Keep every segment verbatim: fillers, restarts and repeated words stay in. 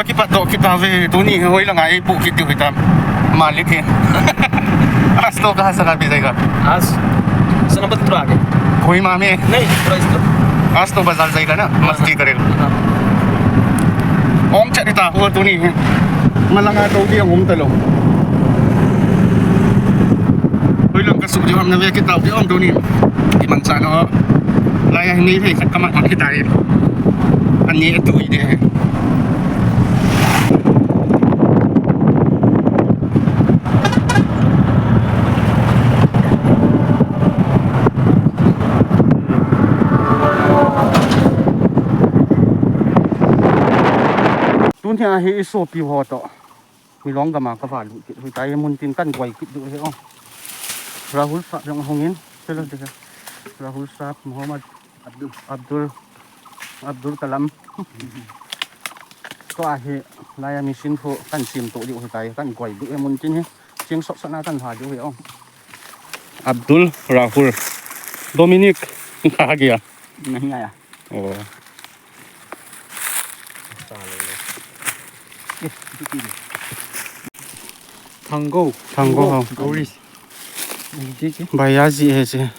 Kipat to kita ve, tuni hoilang a eipoh kit diu hitam. Malik hi. आज तो कहाँ से अभी जाएगा? आज सोनभद्र आगे। कोहिमा में? नहीं, थोड़ा इस तरफ। आज तो बाजार जाएगा ना, मस्ती करेगा। हाँ। Ong chat ita ho tuni. Malanga to di ang umtalo. Hoilang kasu di ham na ve kita di ong tuni. Di man sa no. Laya hini thei khat kamat mat kita ri. Ani atu ide. Tun hi ahi i sopi ho to. Milong gam a ka va lut kit hui tai, mun tin kan guai kit diu hi o. Rahul Saab jong hung in, chalo de. Rahul Saab, Muhammad Abdul. Abdul, Abdul Kalam. Tua hi, laya machine khu kan sim to diu hi tai, kan guai diu hi mun tin hi. Ching sok sok na kan ha diu hi o. Abdul, Rahul, Dominic, ka gaya. Nahi aaya. Oh. Thanggo. Thanggo, ha. Gauri. Bhaiya ji hai se.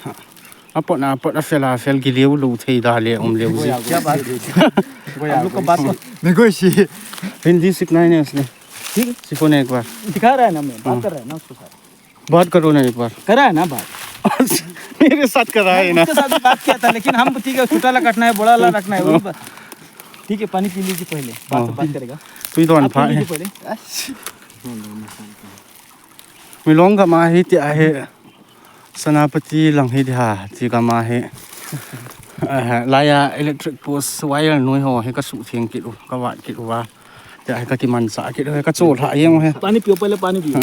Apot na apot, afel a afel, gileu lou thei da le, um leu ji. क्या बात है? हम लोग को बात को नहीं कोई सी। हिंदी सीखना है ना उसने। ठीक है। सीखो ना एक बार। सिखा रहा है ना मैं, बात कर रहा है ना उसके साथ। बात करो ना एक बार। करा है ना बात। मेरे साथ करा है ना। उसके साथ भी बात किया था, लेकिन हम ठीक है, छोटा वाला काटना है, बड़ा वाला रखना है, वही बात। ठीक है, पानी पी लीजिए पहले, बाद में बात करेगा। तू ही तो अनपढ़ है। पहले। Milong gam a hi ti ahi, Senapati lang hi ti ha, ti gam a hi. Laya electric post wire noi ho hi ka suh theng kit u, ka vat kit u a. Ti ahi ka kimansa kit u, ka chol ha jeng u hi. पानी पियो, पहले पानी पियो।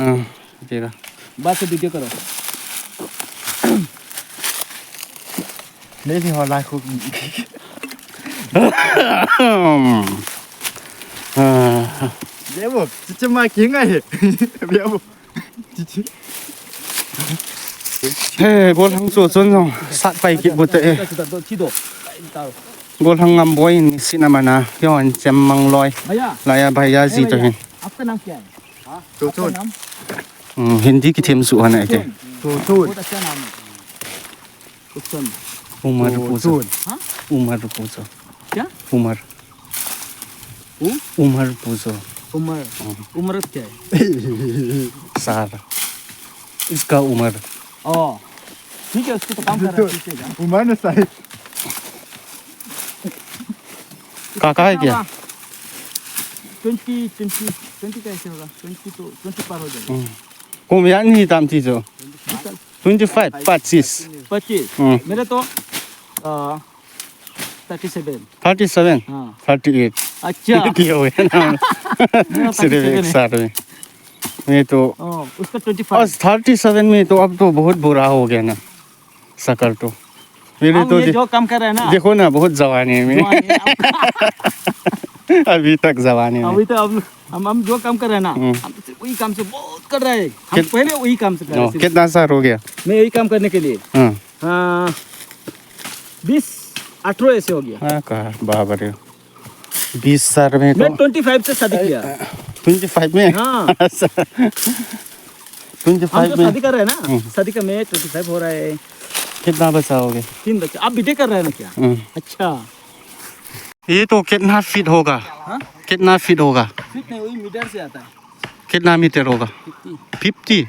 Ti ka. बाद से वीडियो करो। Lei ni ho lai khu. Bia bu, chichi ma ki ngai. Bia bu. Chichi. He, golhang chu chun jong sat pai kit bu te e. Golhang ngam boi ni sina mana, yon chem mang loi. Laya bhaiya ji to hin. आपका नाम क्या है? Chochun. आपका नाम? Hindi kithem su hana ite. Chochun. बहुत अच्छा नाम है। Uson. Umar Puzo. हाँ? Umar Puzo. क्या? Umar. Who? Umar Puzo. Umar. Umar क्या है? Sir. इसका उमर। ओ, ठीक है, उसको तो काम कर रहा है, ठीक है, जा। Umar na sai. काका है क्या? Twenty, twenty, twenty कैसे होगा? Twenty तो, twenty पार हो जाएगा। Kum yan hi tam ti jo. Twenty five, पच्चीस. पच्चीस। मेरे तो, आ, thirty seven। Thirty seven? हाँ। Thirty eight। अच्छा। ये हो गया ना। मेरा सिर्फ एक साल में। मैं तो, ओ, उसका twenty five। बस thirty seven में तो अब तो बहुत बुरा हो गया ना, शक्ल तो। मेरे तो ये दे-, जो काम कर रहा है ना। देखो ना, बहुत जवानी है मैं। जवानी है। अभी तक जवानी है। अभी तो अब हम, हम जो काम कर रहे हैं ना, हम तो सिर्फ वही काम से बहुत कर रहे हैं। हम पहले वही काम से कर रहे थे। कितना साल हो गया? मैं यही काम करने के लिए। हाँ। हाँ, बीस, अठारह ऐसे हो गया। हाँ, कहा, बाप रे। बीस साल में तो मैं twenty five से शादी किया। Twenty five में? हाँ। Twenty five में? हम तो शादी कर रहे हैं ना, शादी का मैं twenty five हो रहा है। कितना बच्चा हो गया? तीन बच्चे। आप बीटेक कर रहे हैं ना क्या? अच्छा। ये तो कितना फीट होगा? हाँ? कितना फीट होगा? फीट नहीं, वही मीटर से आता है। कितना मीटर होगा? Fifty। Fifty?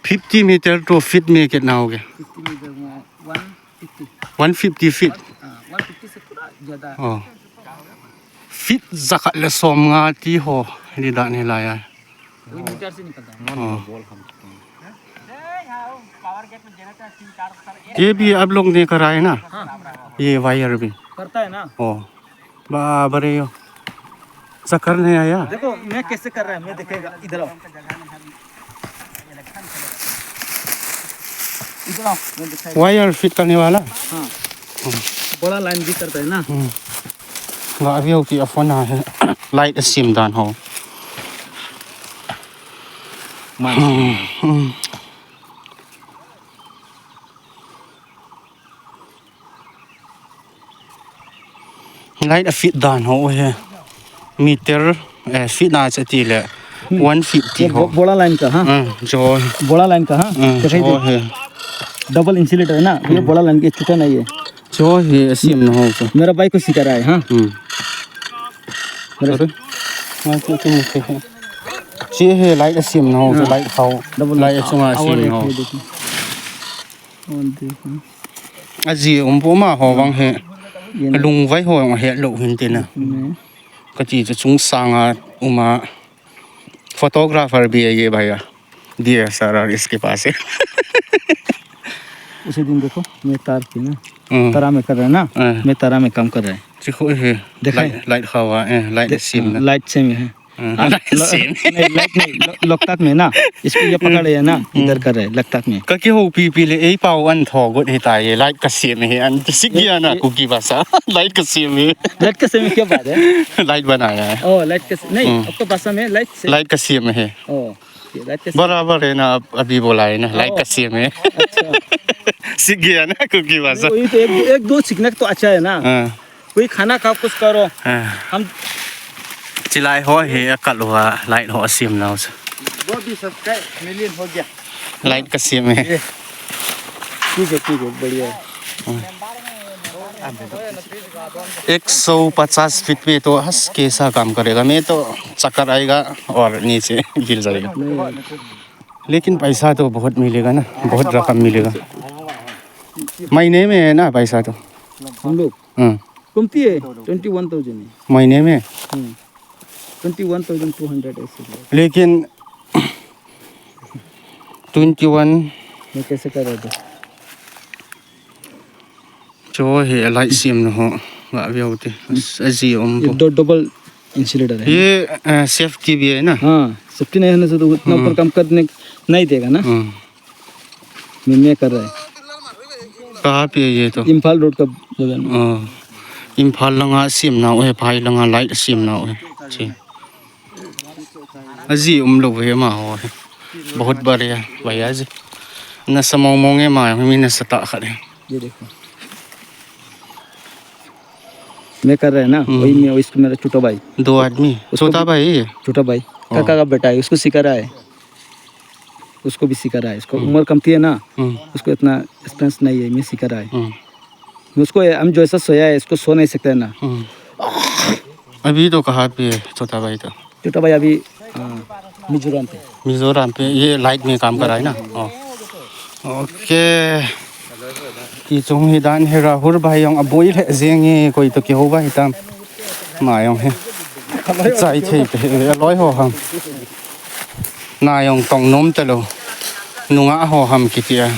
Fifty मीटर तो फीट में कितना हो गया? Fifty मीटर में one fifty। One fifty feet? हाँ, one fifty से थोड़ा ज़्यादा। Feet jakhat le som nga ti ho, ni da ni lai a. वो मीटर से निकलता है। ये भी आप लोग ने करा है ना? हाँ। ये वायर भी। करता है ना? ओ, बाबरे यो। चक्कर नहीं आया? देखो, मैं कैसे कर रहा है, मैं दिखेगा, इधर आओ। इधर आओ, मैं दिखाई। वायर फिट करने वाला? हाँ। बड़ा लाइन भी करता है ना? Ga view ki a phone a he. Light a sim dan ho. Light a fit dan ho he. Meter Eh, feet na cha ti le. One feet ti ये ho. बो- बोड़ा लाइन का हाँ Hmm, jo. बोड़ा लाइन का हाँ Hmm, दिखाई jo दे he. डबल इंसुलेटर है ना ये बोड़ा लाइन के टूटा नहीं है Jo he, asim na ho. So. मेरा भाई को सिखा रहा है हाँ Hmm. मेरा Sorry. Ma chu chu mu he. Che he light asim na ho. So light how. Double Light achunga asim na ho. देखो और देखो Aji um po ma ho bang he. ये ना Lungvai ho he lo hin te na. मैं Kati chu chung sanga uma photographer bhi hai ye bhaiya. D S L R इसके पास है. उसी दिन देखो मैं तार की ना Hmm. तारा में कर रहा है ना Hmm. मैं तारा में काम कर रहा है Chi khu he. Dekha Light, light khawa eh, light asim na. Light same है Hmm, light asim. नहीं, लाइट नहीं लो- लोकताक में ना इसको ये पकड़े है ना इधर कर रहे हैं लद्दाख में Ka kihoupi pi le ei pau an tho got he ta ye, light ka sem he, an sik ya na Kuki bhasha. Light ka sem he. Light का सेम क्या बात है Light banaya hai. ओ लाइट का से- नहीं आपका भाषा में लाइट से Light ka sem he. ओ ये लाइट का से- Barabar hai na, ab- abhi bola hai na, light ka sem he. अच्छा Sik ya na Kuki bhasha. वही तो एक एक दो सीखने को तो अच्छा है ना Ah, कोई खाना खाओ कुछ करो ah. हम Chilai ho he, akal ho, light ho asim na ho. वो भी सब्सक्राइब मिलियन हो गया Light ka sem he. ठीक है ठीक है बढ़िया है एक सौ पचास फीट पे तो हंस कैसा काम करेगा, मैं तो चक्कर आएगा और नीचे गिर जाएगा। लेकिन पैसा तो बहुत मिलेगा ना, बहुत रकम मिलेगा। महीने में है ना पैसा तो। हम लोग हम्म। कमती है ट्वेंटी वन थाउजेंड है महीने में। Twenty one thousand two hundred ऐसे है। लेकिन ट्वेंटी वन मैं कैसे कर रहा था जो है लाइट सेम ना हो, वा भी होते। अजी ओम ये दो डबल इंसुलेटर है ये सेफ्टी भी है ना। हाँ सेफ्टी नहीं होने से तो उतना ऊपर काम करने नहीं देगा ना हम्म। मैं मैं कर रहा है कहाँ पे है ये तो? इम्फाल रोड का बगल में Oh, Imphal langa sim na uhe, phai langa light sim na uhe. Chi. Aji um lo he ma ho he. बहुत बढ़िया भैया जी। नशा मोंग मोंग है मा, मी नशा ता खड़े। ये देखो मैं कर रहा है ना वही मैं इसको मेरा छोटा भाई दो आदमी। छोटा भाई है ये? छोटा भाई काका का बेटा है उसको सिखा रहा है उसको भी सिखा रहा है उसको उम्र कमती है ना हम्म, उसको इतना एक्सपीरियंस नहीं है मैं सिखा रहा है हम्म, मैं उसको हम जैसा सोया है इसको सो नहीं सकता है ना हम्म। अभी तो कहाँ पे है छोटा भाई तो? छोटा भाई अभी हाँ, मिजोरम पे मिजोरम पे ये लाइट में काम कर रहा है ना? Oh. Okay. Ki chung hi dan he Rahul bhai jong aboi le jeng e koi to kihou ba hitam. Ma jong he. Chai thei te he aloi ho ham. Na jong tong nom te lo. Nunga ho ham kiti a.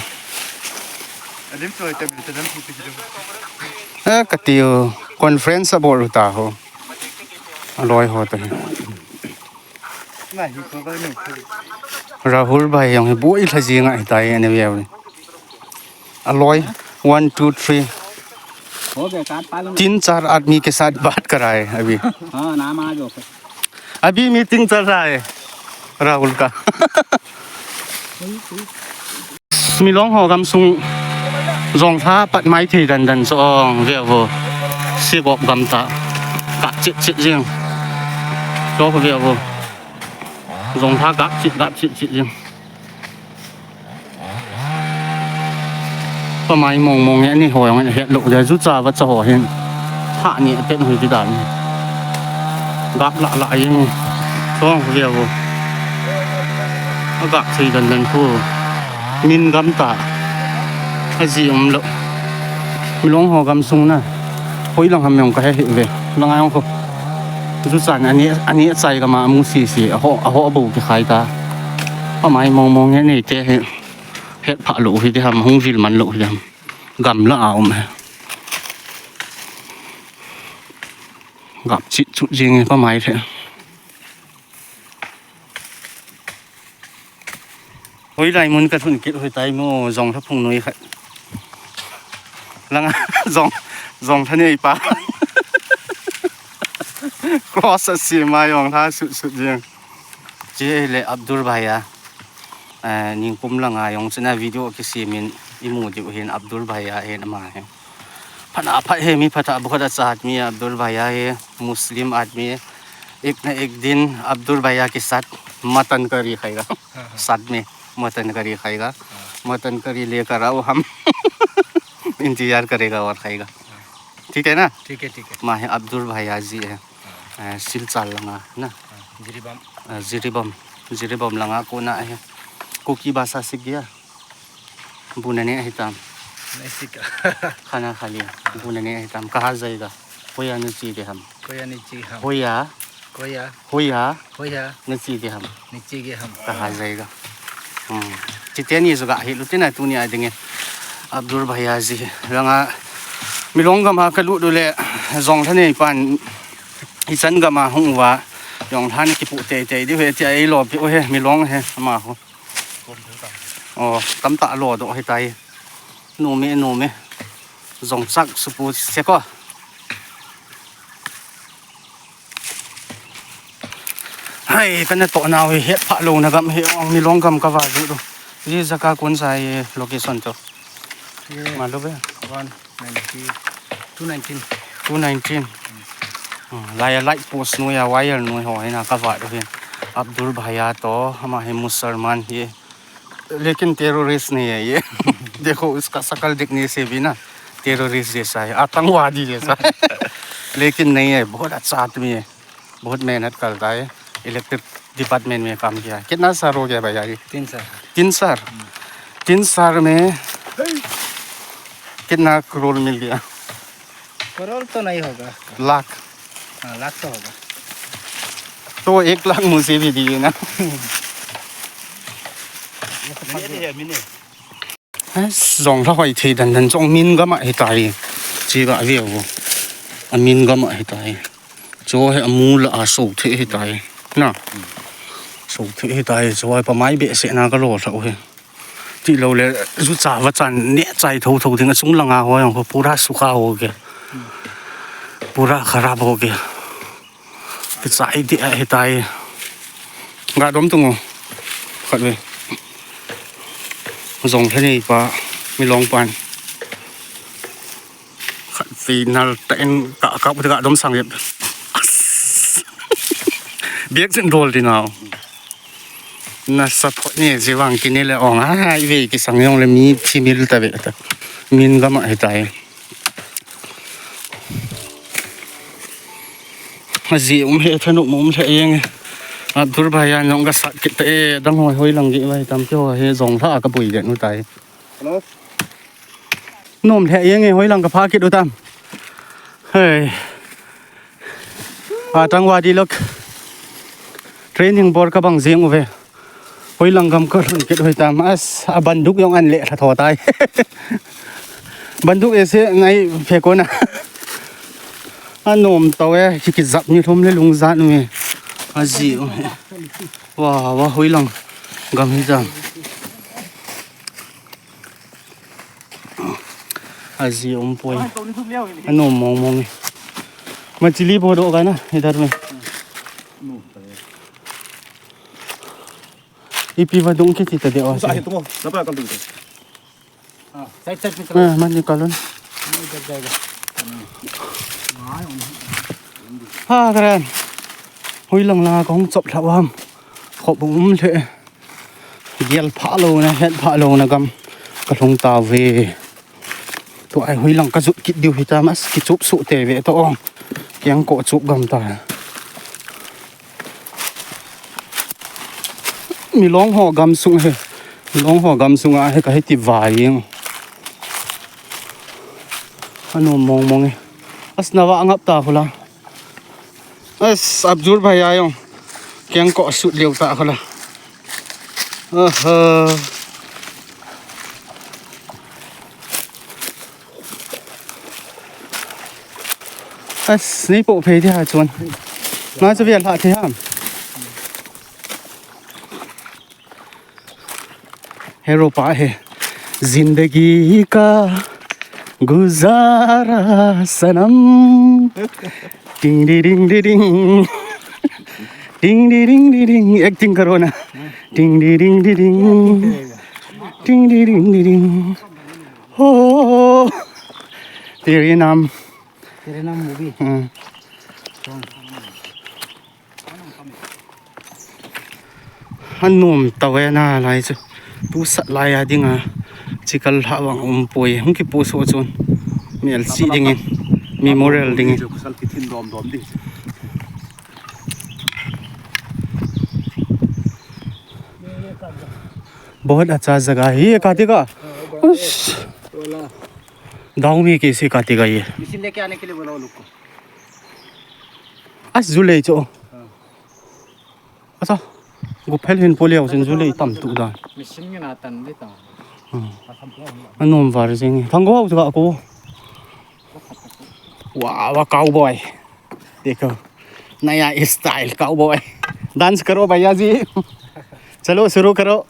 Eh, kati u conference abol u ta ho. Aloi ho te he. Rahul bhai jong hi boi lha jing a hitai ani veu ni. Aloi, one, two, three. हो गया काट पालन तीन चार आदमी के साथ बात कराए अभी। हाँ नाम आ जाओ अभी मीटिंग चल रहा है राहुल का। Milong ho gamsung jong lha pat mai thei dan dan song veu vo. Sigop gam ta. Kap chit chit jing. Jong veu vo. Jong lha kap chit kap chit chit jing. Pamai mong mong he ni ho jong he lo ja ju cha va cha ho hin. Tha ni ten hui ti dan. Gap la la jing. Song veu vo. Agap thei dan dan khu. Min gam ta. Aji um lo. Milong ho gamsung na. Hoi lang ham jong ka he hi ve. Lang jong khu. Ju chan ani ani chai gam a mu si si. Aho aho bu ki khai ta. Pamai mong mong he ni te he. Het pha lo hi de ham hung vil man lo hi de ham. Gam la a um he. Gap chit chut jing he pamai the. Hoilai mun ka thun kit hoi tai mo jong lha phung noi khat. Langa jong jong lha nei pa. Cross a si ma jong lha sut sut jing. Chi le Abdul bhai a. Eh, ningkum langa jong chuna video kisimin imu diu hin Abdul bhai a hin ama hin. Phat a phat he mi phat a bukhat a cha आदमी Abdul bhai a hi Muslim आदमी. एक ना एक दिन अब्दुल भैया के साथ mutton curry खाएगा। हाँ, हाँ। साथ में मटन करी खाएगा। हाँ। मटन करी लेकर आओ, हम इंतजार करेगा और खाएगा। हाँ। ठीक है ना? ठीक है, ठीक है। मैं है अब्दुल भैया जी है। हाँ। अ, सिलचर लंगा ना? हाँ, जिरीबाम। अ, जिरीबाम, जिरीबाम लंगा को ना है। कुकी भाषा सीख गया? Bu na ne ahitam. Naisik. खाना खा लिया। हाँ। Bu na ne ahitam. कहाँ जाएगा? Hoiya na che de ham. Hoiya na che ham. Hoiya. Hoiya. Hoiya. Hoiya. Na che de ham. Na che de ham. कहाँ जाएगा? Hmm. Chiteni juga hi lutina tuni a dinge. Abdul भैया जी. Langa Milong gam a kalut dule Jonglha neipan ichan gam a hung uva. Jonglha ni kipu tei tei di he ti a ei lo pi u he Milong he ama ho. Oh, tamtah lo doh hitai. Nome, nome. Jong chak supu se ko. Hai, kana to nau hi het pha lo na gam hi ong Milong gam ka va ju do. Ji jaka kun sa hi location to. Ye. Malo be. One. Ninety, two nineteen. Two nineteen. Hmm, laiya light post noiya wire noi ho hina ka vat u hin. Abdul भैया to, ama hi Musalman hi. लेकिन terrorist नहीं है ये। देखो उसका शकल देखने से भी ना terrorist जैसा है, आतंकवादी जैसा है। लेकिन नहीं है, बहुत अच्छा आदमी है। बहुत मेहनत करता है, इलेक्ट्रिक डिपार्टमेंट में काम किया है। कितना साल हो गया भैया ये? तीन साल। तीन साल? हम्म। तीन साल में कितना करोड़ मिल गया? करोड़ तो नहीं होगा। लाख? हाँ, लाख तो होगा। तो एक लाख मुझे भी दिए ना। ये तो फंस गया। Ai, Jonglha hoi thei dan dan chong min gam a hitai. Chi ga ve u. A min gam a hitai. Cho he amu la a so thei hitai. Na. So thei hitai. Cho he pa mai be se na ka lo sa u he. Ti lo le ju cha va chan ne chai tho tho ding a chung langa ho yang ko pura sukha ho ke. Pura kharab ho ke. Kichai di a hitai. Ga dom tung o. Khat ve. Jonglha neipa, Milong pan. Khat ve nal ta in ka, ka, ka dom sang yep. Biak chen dol di nau. Na support ni ji vang kini le ong a, i ve kisang yong le mi thi mil ta ve ta. Min gam a hitai. Aji um he, thanop um he eng. Abdul भैया nong ka sat kit ta e, dang hoi hoi lang ge vai tam kyo he Jonglha ka bui de nu tai. Hello. Nom he eng e, hoi lang ka pha kit u tam. Hey. Atang wa di lok. Training bor ka bang jing u ve. Hoi lang gam ka lhun kit hoi tam. As, a banduk jong an le lha tho tai. Banduk e se ngai phe ko na. A nom tau e, ki, ki zap ni thum le lung zan u e. Aji u e. Wa, wa, hoi lang gam hi jam. Aji um poi. A nom mong mong e. Machili bol doh ka na, idhar mein. Ipi vadung kiti ta de o. Sa hi tumo, napa kan tumo. Ah, side, side, side. Ah, mani kalon. Idhar jayega. Ha, karen. Hoi lang la kong chop lha wam. Khop um le. Gel pha lo na, het pha lo na gam ka lhung ta ve. Tua hoi lang ka jut kit diu hi ta mas ki chup su te ve to ong. Kiang ko chup gam ta. Milong ho gam sung he. Milong ho gam sung a he ka he ti vai ing. Anu mong mong e. As na va ngap ta khula. As, Abdul bhai ayo. Kiang ko sut leo ta khala. Oho. As, nei po phei di ha chuan. Nga chu vial hla thei ham. Hero pa he. Zindagi ka guzara sanam. Ding di ding di ding. Ding di ding di ding. Acting karo na. Ding di ding di ding. Ding di ding di ding. Ho. Tere naam. Tere naam movie. Hmm. Song. Anom tave nalai chu. Tu sat lai a dinga. Chikal lha vang um poi. Hung kipost ho chun. Mel chi dingin. Memorial dingin. बहुत अच्छा जगह है ये, काटेगा। उस। दाऊ में कैसे काटेगा ये? मशीन लेके आने के लिए बोला वो लोग को। अस जुले चो। हाँ। अच्छा। Guphel hin polio sin julie tam tu dan. Machine ngen a tan ding ta. Hmm. Anom var jing. Thang go chu ko. Wow, wow, cowboy. देखो। नया style cowboy। Dance करो भैया जी। चलो शुरू करो।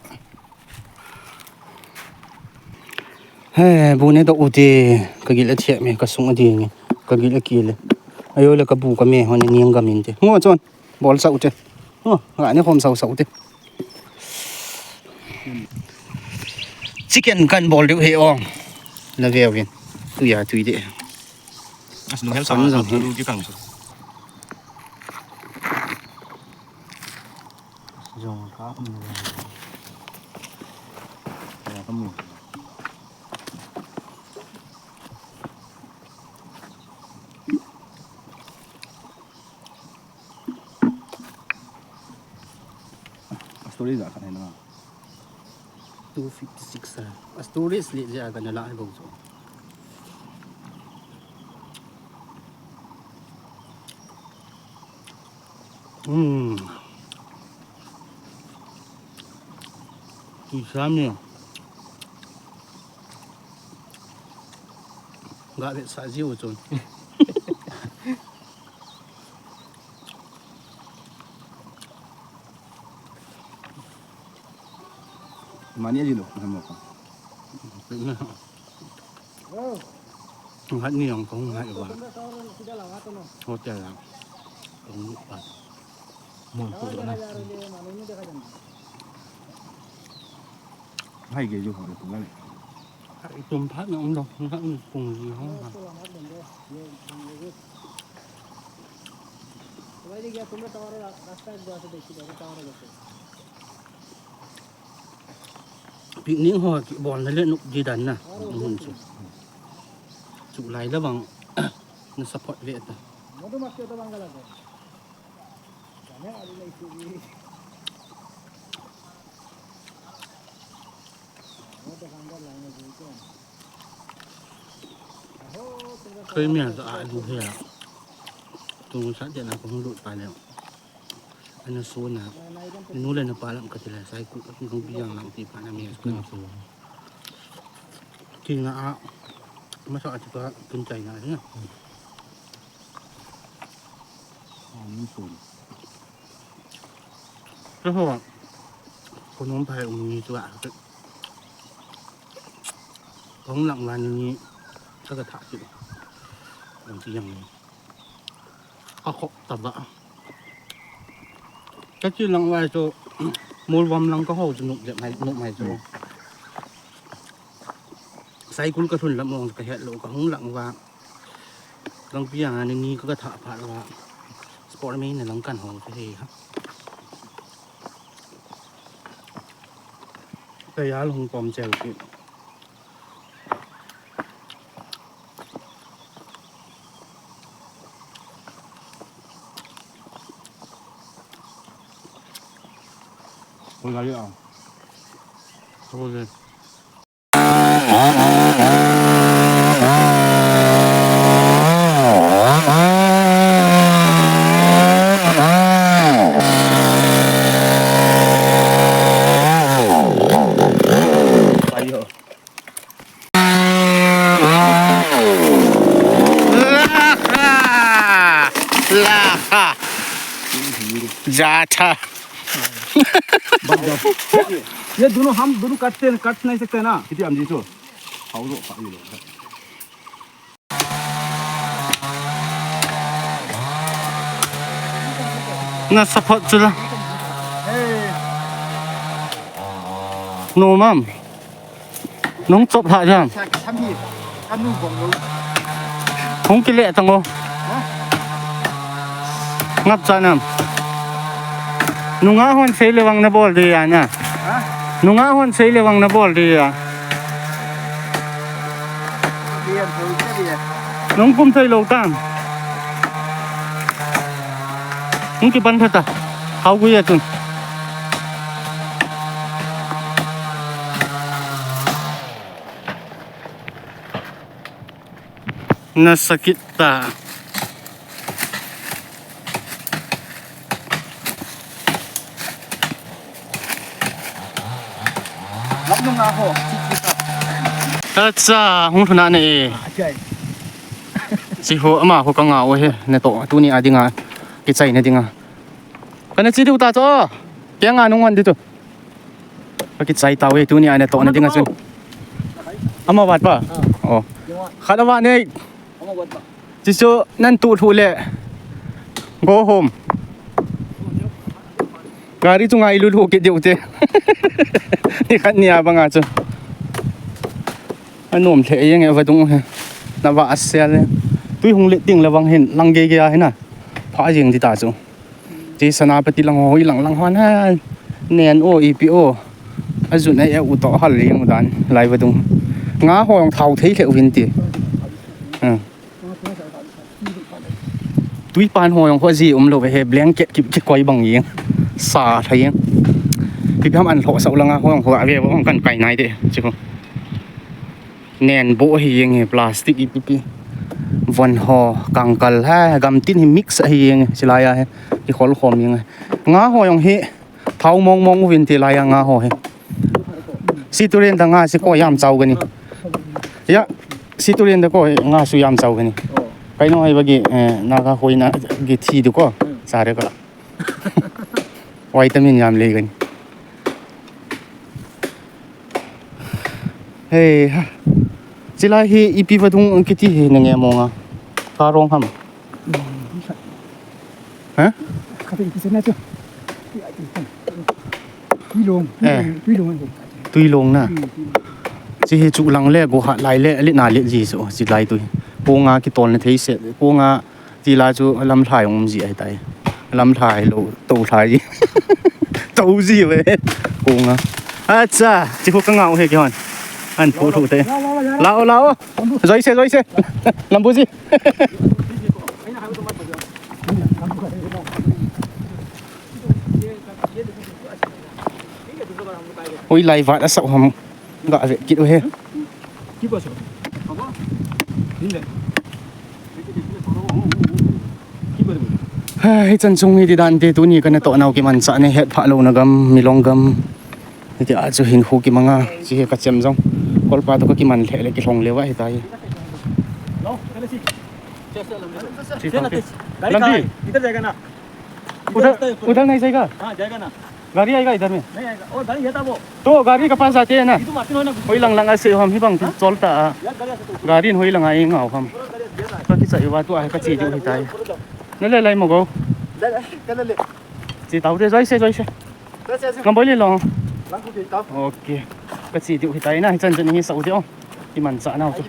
He, bu ne do u te, ka gil a thiah me, ka sung a ding e, ka gil a kil e. Ayo le ka bu ka me, hon a niang ka min te. Ngo chon, bol sau te. Ngo, nga ne khom sau sau te. Chicken kan bol diu he ong. Na veu hin. Tui a tui de. As nung hel sa, lu ki kang sa. Jong ka, um, ya, kamu. Storage a khat hai na. Two fifty six a. A storage le je a kana la hai bou chu. Hmm. Tui sam ni. Ga ve sa jiu chun. Mani aji lo, na mo ka. Ngat ni ang kong ngat ba. Hotel lang. Kong pa. Mo ko na. Hai ge ju ho ko le. Hai tum phat na um lo, ngat ni kong ji ho. Picnic ho kibol na le nup di dan na. Mun chu. Chu lai la bang na support ve ta. Kei mi a sa a lu he a. Tu sa de na ko lu pa le. Ana suna. Nu le napa lam kati la sai ku kong biang lang ti pa na mi. Kina a. Masa a ti ka kun chai na na. Amin sun. Ka ho. Ko nom pa um ni tu a. Kong lang wan ni. Ka ka tha ti. Lang ti yang ni. Ka khop ta ba. Ka chi lang vai chu, mol vam lang ka ho chu nup le mai, nup mai chu. Cycle ka thun lam ong ka het lo ka hung lang va. Lang pi ang ani ni ka tha pha va. Sport mai na lang kan ho chu he ha. Ka ya long pom chel ki. Ôi, gai à. Thôi đi. Ayo. Laha! Laha! Jatha! ये दोनों, हम दोनों कटते हैं, कट नहीं सकते ना। किती आमची इथं? खाऊ दो, खाऊ दो. Na support chu la. No, ma'am. Nung chop ha jam. Hung kile tang o. Ngap cha nam. Nunga hon sei le vang na bol de ya na. Ha? Nunga hon sei le vang na bol de ya. Nung kum thei lo tam. Nung ki pan thata. Hau gu ya tun. Na sakit ta. Acha, hung thuna ne e. Chi ho ama ho ka nga o he, ne to, tuni a dinga, kichai ne dinga. Kana chi diu ta cho, kya nga nung wan di tu. Ka kichai tau e, tuni a ne to ne dinga chun. Ama vat pa? Oh. Khat a vat ne. Chichu nan tu thu le. Go home. Gari chunga i lut hu kit diu te. Ni khat ni a banga chu. Anom lheh jeng e vadung he. Na va a sel e. Tui hung let ding le vang hin lang gei gei a hin a. Pha jeng di ta chu. Chi Senapati lang ho i lang lang hon ha. Nen o ipi o. Ajun a e u to hal jeng u dan lai vadung. Nga ho jong thau thei lheh uvin ti. Hmm. Tui pan ho jong ho ji um lo ve he blanket ki, kikoi bang jeng. Sa tha jeng. Pi pi ham an lhoh sau langa ho jong ho a ve ho jong kan kai nai de. Chi ho. Nen bo hi jeng he plastic ipi pi. Von ho kangkal ha gam tin hi mix ahi jeng he. Silai a he. Kikhol khom jeng he. Nga ho jong hi. Thau mong mong uvin ti lai a nga ho hi. Situren da nga si ko jam chau gani. Ya, situren da ko nga su jam chau gani. Kai no hai bagi, eh, na ka hoi na gi thi du ko. Sa re ko. Vitamin jam le gani. Hey, ha. Chilai hi ipi vadung kiti hi na nge mo nga. Ka rong ham. Ha? Kati kiti na chu. Tuilong, eh. Tuilong, tuilong. Tuilong na. Hmm, tuilong. Chi hi chu lang le go ha lai le le na le ji so chi lai tui. Ko nga kitol na thei se. Ko nga ti la chu lam thlai um ji ai tai. Lam thlai lo to thlai ji. To ji ve. Ko nga. Acha, chi hu ka ngau he ki hon. An phu thu te. Lao, lao. Joi se, joi se. Lambu ji. Ui, lai vat a sau ham. Ga ve kit u he. Ha, hi chan chung hi ti dan te tuni kana to nau kimanchah ne het pha lo na gam, milong gam. Hiti a chu hin khu kimanga, chi hi ka chem jong. Kolpa to ka kiman lheh le kilhong le va hi ta hi. Lampi. इधर जाएगा ना? उधर, उधर नहीं जाएगा? हाँ, जाएगा ना। गाड़ी आएगा इधर में। नहीं आएगा। और गाड़ी ये था वो। तो गाड़ी के पास जाते हैं ना। ये तो मार्केट होना। Hoi lang lang a se ham hi bang ti chol ta. यार, गाड़ी ऐसे तो। Gari hoi lang a eng au ham. गाड़ी ऐसे ये था। Ka kichai va tu a ka chi diu hi tai. Na le lai mo go. ले, ले, ले, ले। Chi tau te joi se, joi se. Ngam boi le long. Okay. Ka chi diu hi tai na, hi chan chan hi sau diu. Kimanchah nau chu.